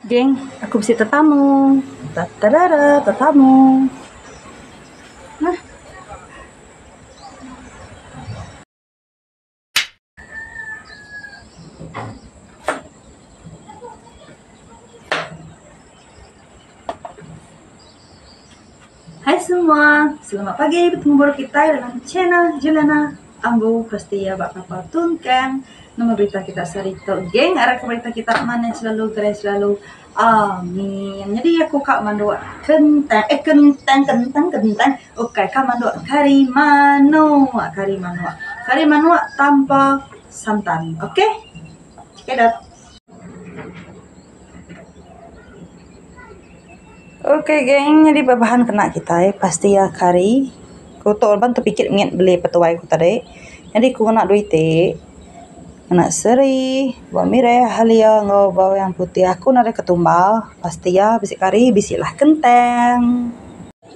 Geng, aku bisi tetamu. Tatarara, tetamu. Nah. Hai semua, selamat pagi betemu baru kitai dalam channel Juliana Ambu pasti iya ba kapal tungkang. Nama berita kita sehari tu geng arap ke berita kita manah selalu gerai selalu. Amin. Nyadi aku ka manduk kentang eh kentang kentang kentang ukai ka manduk kari manuk kari manuk. Kari manuk tanpa santan okey. Cekidot. Ok geng nyadi ba bahan kena kitai pasti iya kari ku tu laban tu pikir ngin beli petuai ku tadi nyadi ku ngena duit ti ngena seri bawang mirah halia enggau bawang putih aku nadai ketumbar pasti iya bisi kari bisi lah kentang.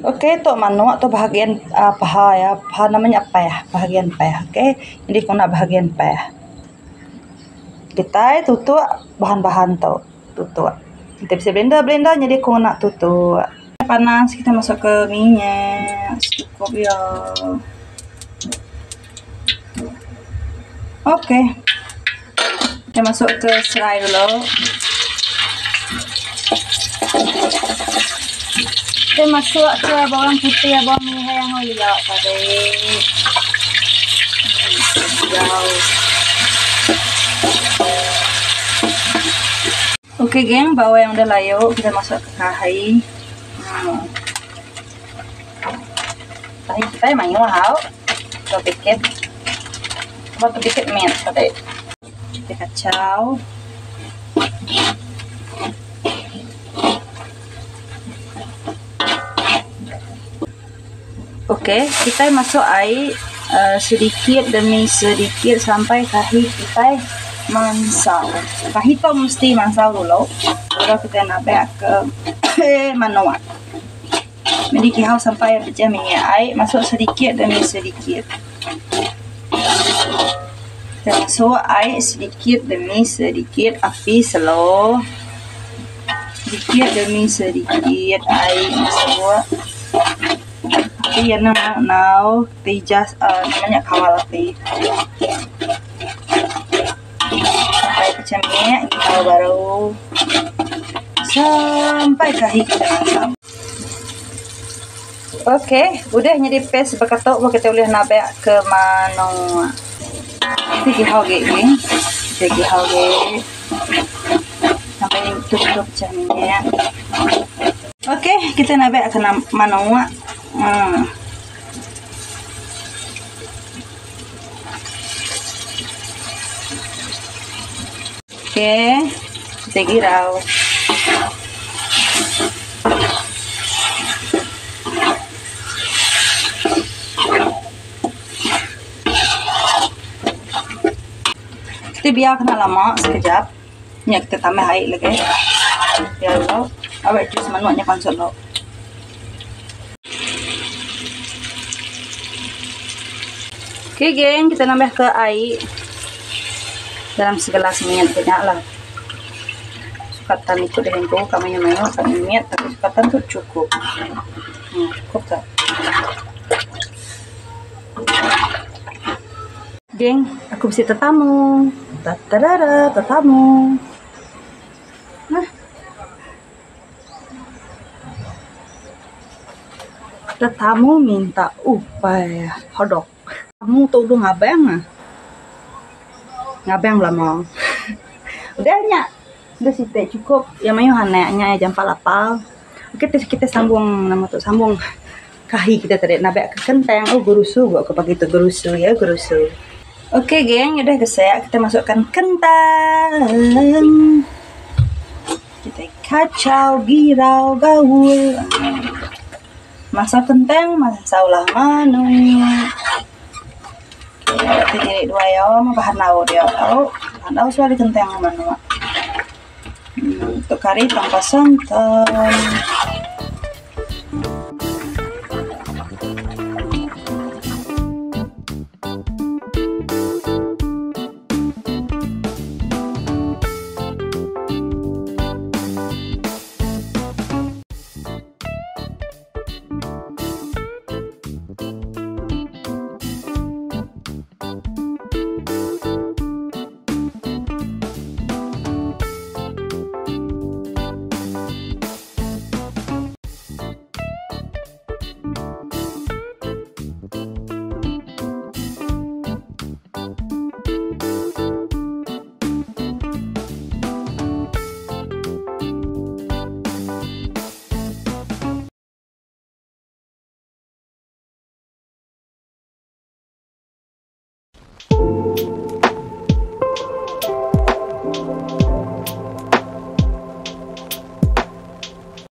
Ok tu manok tu bahagian uhh paha iya paha nama nya peh bahagian peh ok nyadi ku ngena bahagian peh. Kitai tutuk bahan-bahan tu. Tutuk. Enti bisi blender, blender nyadi ku ngena tutuk. Panas kita masuk ke minyak secukup iya. Okey. Kita masuk ke serai dulu. Kita masuk ke bawang putih, bawang merah enggau liak tadi. Okey geng, bawang udah layu kita masuk ke kahi. Hmm. Kahi kitai mayuh au. Dua paket. Dua paket mit tadi. Kita kacau. Okey, kitai masuk ai uhh sedikit demi sedikit sampai kahi kitai mansau. Kahi tu mesti mansau dulu baru kitai nabek ke manuk. Madi kihau sampai pecah minyak ai masuk sedikit demi sedikit. Kitai masuk ai sedikit demi sedikit api slow. Sedikit demi sedikit ai masuk. Api anu enau ti jas uhh nama nya kawal api. Sampai pecah minyak gihau baru sampai kahi kita mansau. Ok udah nyadi paste baka tu baru kita ulih nabek ke manuk. Ti gihau agi geng ti gihau agi. Sampai betul-betul pecah minyak. Okey, kita nabek ke manuk. Hmm. Okey, kita girau. Kita biar kena lama sekejap. Nya kita tambah ai lagi. Biar dulu. Awak jus manuk nya pansut dulu. Okey geng, kita nambah ke ai dalam segelas minyak kena lah. Sukatan ikut dengan ku, kami nya mayuh, kami minyak tapi sukatan tu cukup. Cukup tak? Geng, aku bisi tetamu. Tatarara, tetamu. Nah. Tetamu minta upai hotdog. Tamu tu udah ngabang ah. Ngabang belama. Udah nya. Udah siti cukup. Iya mayuh anak nya iya jampat lapar. Okey kita sambung nama tu sambung. Kahi kita tadi nabek ke kentang oh gerusu ba ku pagi tu gerusu ya gerusu. Okey geng udah gesek kita masukkan kentang. Kita kacau girau gaul. Masa kentang masa ulah manuk. Okey kita diri dua yo bahan lau dia tau. Bahan lau suah kentang manuk. Hmm, untuk kari tanpa santan.